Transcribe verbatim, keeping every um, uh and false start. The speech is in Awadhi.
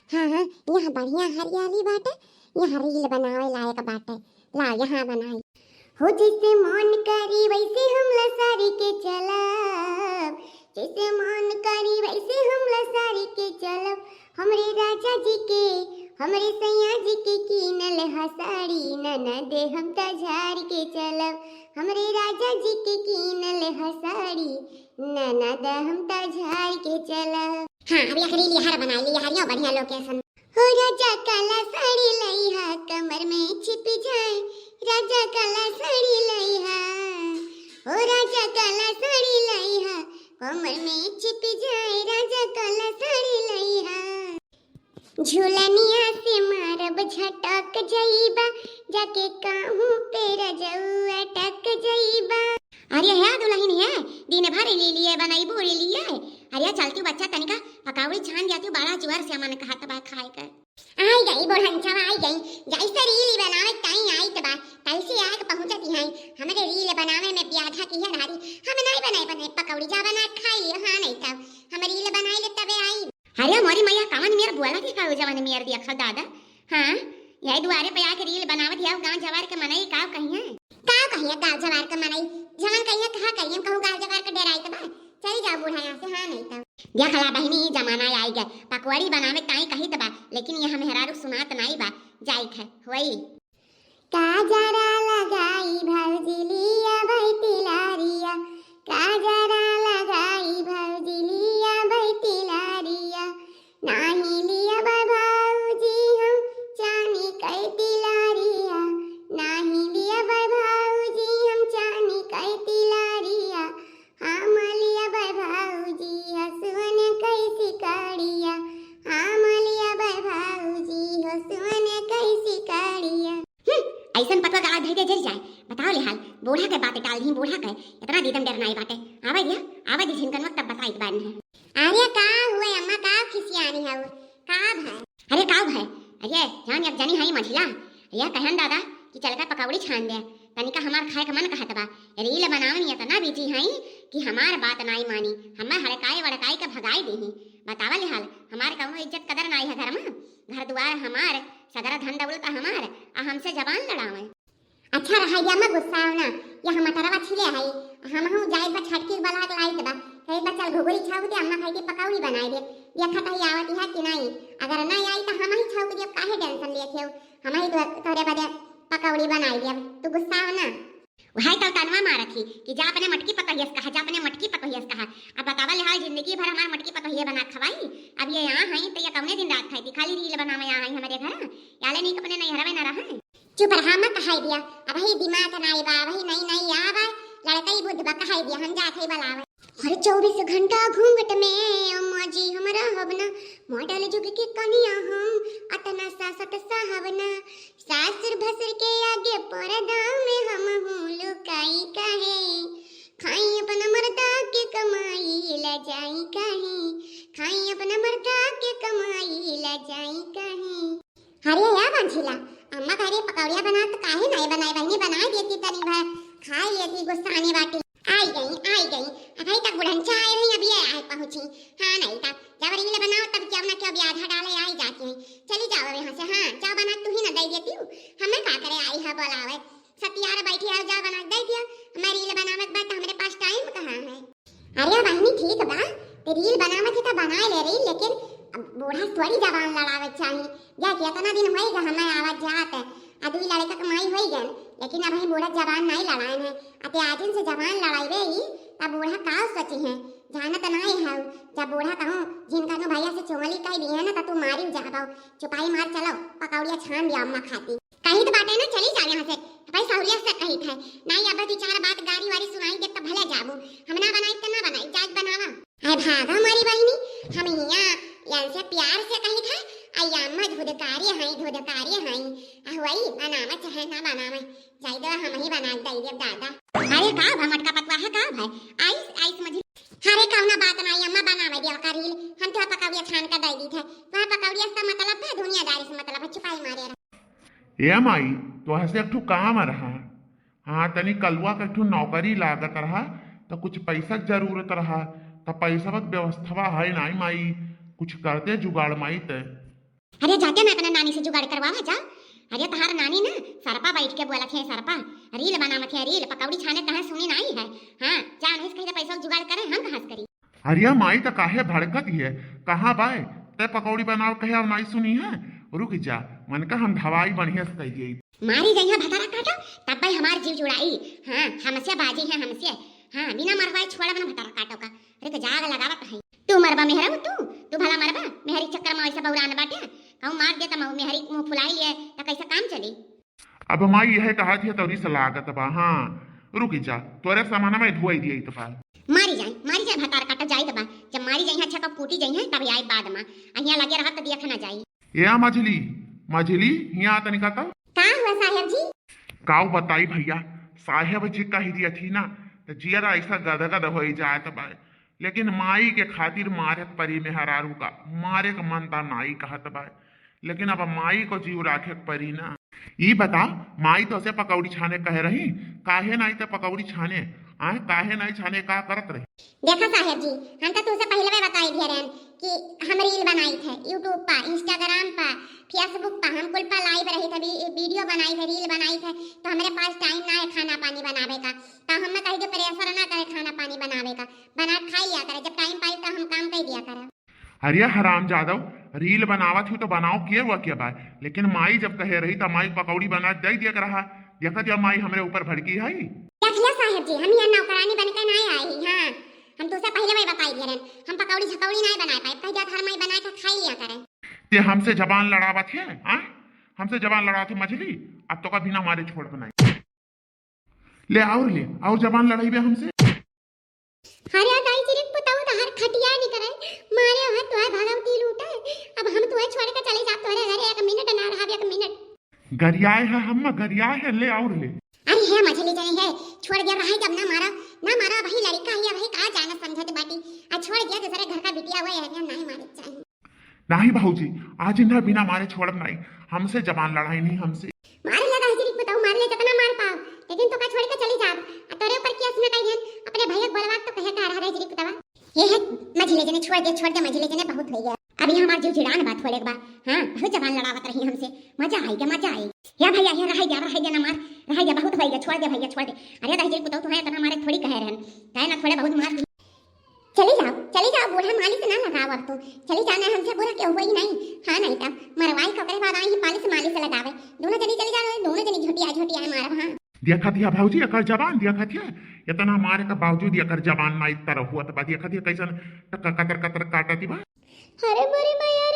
हाँ, हाँ, यहाँ बढ़िया हरियाली बाटे, यहाँ reel बनावे लायक बाटे। ला, यहाँ बनाई। हो जैसे मन करी वैसे हम लसारी के चलब, जैसे मन करी वैसे हम लसारी के चलब। हमरे राजा जी के, हमरे सैया जी के कीनल ह साड़ी, ननद हम त झाड़ के चलब। हमरे राजा जी के कीनल ह साड़ी, ननद हम त झाड़ के चलब। हाँ, अब एक reel यहाँ बनाई ली, यहाँ बढ़िया location। हो राजा काला साड़ी लइहा, कमर में छिप जाए, राजा काला साड़ी लइहा। हो राजा काला साड़ी लइहा, कमर में छिप जाए, राजा काला साड़ी लइहा। झुलनिया से मारब झटक जइबा, जाके काहू पे रजऊ अटक जइबा। अरे हे दुलहिन हे, दिन भर reel ये बनइबू reel ये। अरे चलतिउ बच्चा तनिका पकौड़ी छान जातिउ, बड़ा जोर से मन कहत बा खाए के। आई गई बुढ़नछवा, आई गई। जैसे reel बनावे ताई आइत बा, तैसे आके पहुँचत ही हैं। हमरे reel बनावे में ब्याधा किहे धारी, हम नाई बनाई बनाई पकौड़ी, जा बना खाई, हाँ नाई तब हम reel बनाई ले तबे आई। अरे मोरी मैया, कवन मेर बोलत ही का जवन मेर देखा दादा। हाँ, यही दुआरे पे आके reel बनावत है, गाँव जवार के मनई का कहिए? का कहिए गाँव जवार के मनई? जवन कहिए कहा कहिए, कहूँ गाँव जवार के डेराइत बा। चली जाओ बूढ़ा यहाँ से, हाँ नाई तब। देख ला बहिनी, जमाना आई गए, पकौड़ी बनावे ताई कहित बा, लेकिन यहाँ मेहरारू सुनात नाई बा, जाई खे होई। काजरा लगाई भौजी लिया बैती लारिया, काजरा लगाई भौजी लिया बैती लारिया, नाही लिया भौजी हम चानी कैती लारिया, नाही लिया भौजी हम चानी कैती लारिया, हम लिया भौजी हसुअन कैसी कारिया, हम लिया भौजी हसुअन कैसी कारिया। हम्म, ऐसन पतवा का आग धइके जर जाए। बताओ ले हाल, बूढ़ा के बात टाल दी, बूढ़ा के इतना दीदम डर नाई बाटे। आवे दिया, आवे दी झिनकन वक्त तब बताई बान है। अरे का हुए अम्मा, का खिसियानी है, का भाई? अरे का भाई? अरे जान अब जनी है मझिला, अरे कहन दादा कि चल का पकौड़ी छान दे, तनिका हमार खाए का मन कहत बा। reel बनावन इतना busy है कि हमार बात नाई मानी, हमार हड़काए वड़काए के भगाई देही। बतावा ले हाल, हमार कौनो इज्जत कदर नाई है घर में, घर दुआर हमार, सगरा धन दौलत हमार, आ हमसे जबान लड़ावे। अच्छा रहा, या मत गुस्साओ ना, यह मटरवा छिले है, हमहू जाए बा छटकी बलाक लाइत बा, कहे बा चल घुघुरी छौक दे, अम्मा खाई के पकौड़ी बनाई दे, देखा कहीं आवत है कि नहीं, अगर नहीं आई तो हम ही छौक दे, काहे tension लेत हो, हम ही तो तोरे बदे पकौड़ी बनाई दे, तू गुस्साओ ना। वही तो तनवा मारत ही कि जा अपने मटकी पतोहियस कहा, जा अपने मटकी पतोहियस कहा। अब बतावा ले हाल, जिंदगी भर हमार मटकी पतोहिया बना खवाई, अब ये यहाँ है तो ये कौने दिन रात खाई थी, खाली reel बनावे यहाँ है हमारे घर, याले नहीं अपने नैहर में न रहा। चुप रहा, मत कहाई दिया, अबही दिमाग नाई बा, अबही नई नई आवा, लड़कई बुद्ध बा, कहाई दिया, हम जात हई बलावे। हर चौबीस घंटा घूंघट में अम्मा जी हम रहब ना, model जुग के कनिया हम, अतना सासत साहब ना, सासुर भसुर के आगे पर्दा में हम हूँ लुकाई काहे, खाई अपना मर्दा के कमाई ला जाई काहे, खाई अपना मर्दा के कमाई ला जाई काहे। अरे या बांझिला, अम्मा घरे पकौड़िया बनात काहे नाई बनाए बहिनी, बनाए देती तनी भर, खाई लेती गुस्साने बाटी। आई गई, आई गई, अबही तक बुढ़न चाय रही, अब ये आए पहुँची। हाँ नाई तब जब reel बनाओ तब क्यों ना क्यों ब्याधा डाले आई जाती है। चली जाओ अब यहाँ से, हाँ जाओ बना तू ही ना दे देती हूँ, हमें का करे आई है बोलावे। सतियार बैठी आओ, जाओ बना दे दिया, हमें reel बनावे के बाद तो हमारे पास time कहाँ है। अरे बहिनी ठीक बा, ते reel बनावत है तो बनाए ले reel, लेकिन अब बूढ़ा से थोड़ी जबान लड़ावे के चाही। जा कि इतना दिन होई गए हमें आवत जात, आ दुई लड़का के माई होई गए, लेकिन अब ही बूढ़ा जबान नहीं लड़ाए हैं। अते आजिन से जबान लड़ाई रे ही, तब बूढ़ा का सोची है, जानत नहीं है। जब बूढ़ा कहूँ जिनका नु भैया से चोली कह दी है ना, तो तू मारी जाबो। चुपाई मार चलो, पकौड़िया छान दिया अम्मा खाती। कही तो बाटे ना, चली जाओ यहाँ से। भाई सहुरिया से कही थे, नहीं अब दो चार बात गारी वारी सुनाई दे तो भले जाबू। हम ना बनाई तो ना बनाई, जात बनावा। अरे भागा हमारी बहिनी, हम यहाँ यहाँ से प्यार से कही थे, आ यहाँ में धुधकारी हैं, धुधकारी हैं। आ वही बनावा चाहे ना बनावा, जाई दो हम ही बना दे देब दादा। अरे का भा मटका पतवा है का भाई? आइस, आइस मझली। अरे कौना बात ना, अम्मा बनावे दिया का reel, हम तो पकौड़िया छान के दे दी थे। तुम्हारा पकौड़िया से मतलब है, दुनियादारी से मतलब है, चुपाई मारे रहा। ए माई, तोहसे एक ठो काम रहा। हाँ, तनी कलुआ के एक ठो नौकरी लागत रहा, त कुछ पैसा के जरूरत रहा, त पैसा के व्यवस्था है नाई माई, कुछ कर दे जुगाड़ माई ते। अरे जाते ना अपना नानी से जुगाड़ करवावा जा। अरे तहार नानी ना सरपा बैठ के बोलत है, सरपा रील बनावत है, रील पकौड़ी छाने कहाँ सुनी नाई है। हाँ, जा नहीं कहीं पैसा जुगाड़ करे, हम कहाँ से करी? अरे माई त काहे भड़कत है, कहाँ बाय? ते पकौड़ी बनाव कहे और नाई सुनी है। रुक जा, मन का हम धवाई बढ़िया से कह दिए। मारी जइहा भतारा काटो, तब भाई हमार जीव जुड़ाई। हाँ, हमसे बाजी है, हमसे। हाँ, बिना मरवाए छोड़ा बना भतारा काटो का। अरे तो जाग लगावत है। तू मरबा मेहरा तू, तू भला मरबा? मेहरी चक्कर में ऐसा बौरान बाटे, कहूँ मार दे त मऊ मेहरी मुँह फुलाई लिए त कैसे काम चली? अब माई यह कहा थी तोरी से लागत बा। हाँ, रुक जा, तोरे सामान में धुआई दिया तो बा। मारी जाए, मारी जाए, भतार काटा जाइत बा। जब मारी जाए, अच्छा कब कूटी जाए, तब आई बाद में। अहिया लगे रहत त दिया खाना जाई। ए आ मझली, मझली, हिया आ तनिका त। का हुआ साहेब जी? काऊ बताई भैया, साहेब जी कह दिया थी ना, त जियरा ऐसा गदगद हो जात बा। लेकिन माई के खातिर मारे के परी मेहरारू का, मारे के मन ता नाई कहत बा। लेकिन अब माई को जीव राखे के परी ना। ई बता, माई तो से पकौड़ी छाने कहे रही, काहे नाई ते पकौड़ी छाने? आए, काहे नाई छाने, का करत रही? देखा साहेब जी, हम तो तुझसे पहले भी बताई दिए रहन कि हम रील बनाई थे YouTube पर, Instagram पर, Facebook पर, हम कुल पर लाइव रही थे, वी-, वीडियो बनाई थे, रील बनाई थे, तो हमारे पास टाइम ना है खाना पानी बनावे का, तो हम कही जो प्रेशर ना करे खाना पानी बनावे का, बना खाई लिया करे, जब टाइम पाई तो हम काम कर दिया करे। अरे हराम जादव, रील बनावत ही तो बनाओ, किए हुआ क्या बात, लेकिन माई जब कहे रही तो माई पकौड़ी बना दे दिया रहा। देखत या माई हमरे ऊपर भड़की है। देख लिया साहेब जी, हम यहाँ नौकरानी बन के नहीं आई, हाँ, हम तुझसे पहले वही बताई दे रहे, हम पकौड़ी झकौड़ी नहीं बनाए पाए, कह दिया हर माई बना के खाई लिया करे। ते हमसे जबान लड़ावत है, हाँ, हमसे जबान लड़ावत है मझली, अब तो का बिना मारे छोड़ बनाई। ले और ले, और जबान लड़ाई बे हमसे। अरे दाई जी रे, पुतऊ तो हर खटिया नहीं करे, मारे हाथ तुहे भगवती लूटे। अब हम तुहे छोड़ के चले जाब तोरे घरे, एक मिनट ना रहब, एक मिनट। गरियाए है हम, गरियाए है, ले और ले। अरे हे मझली जने है, छोड़ दे रहा है, जब ना मारा, ना मारा, वही लड़का है, वही का जाना समझत बाटी, आ छोड़ दिया दूसरे घर का बिटिया हुआ है, नहीं मारे चाहिए। नहीं भौजी, आज इन्हें बिना मारे छोड़ब नहीं, हमसे जबान लड़ाई नहीं हमसे। मार ले दाई जी रे पुतऊ, मार ले, जितना मार पाओ, लेकिन तो का छोड़ के चली जाब। आ तोरे ऊपर केस न कहियन, अपने भैया के बोलवा के तो कहे का रहा दाई जी रे पुतवा। हे हे, मझले जने छोड़ दे, छोड़ दे मझले जने, बहुत हो गया। अभी हमार जीव जिड़ान बा थोड़े के बा। हाँ, बहुत जबान लड़ावत रही हमसे, मजा आई गया, मजा आई। या भैया, या रह गया, रह गया ना मार, रह गया, बहुत हो गया, छोड़ दे भैया, छोड़ दे। अरे दाई जी रे पुतऊ, तुम्हें इतना मारे थोड़ी कहे रहन, कहे ना थोड़े बहुत मार। चली जाओ, चली जाओ, बूढ़ा मालिश ना लगाओ अब तो। चली जाओ, ना हमसे बुरा केहू होई नहीं। हाँ, नहीं तो मरवाई के ओकरे बाद आई पालिश मालिश लगावे। दोनों जनी चली जाओ, दोनों जनी झोटिया झोटिया मारब, हाँ। देखत हिया भौजी, एकर जबान देखत हिया, इतना मारे के बावजूद एकर जबान ना इतर हुआ, तो देखत हिया कैसन टक-, कतर कतर काटत बा। अरे मोरे माया,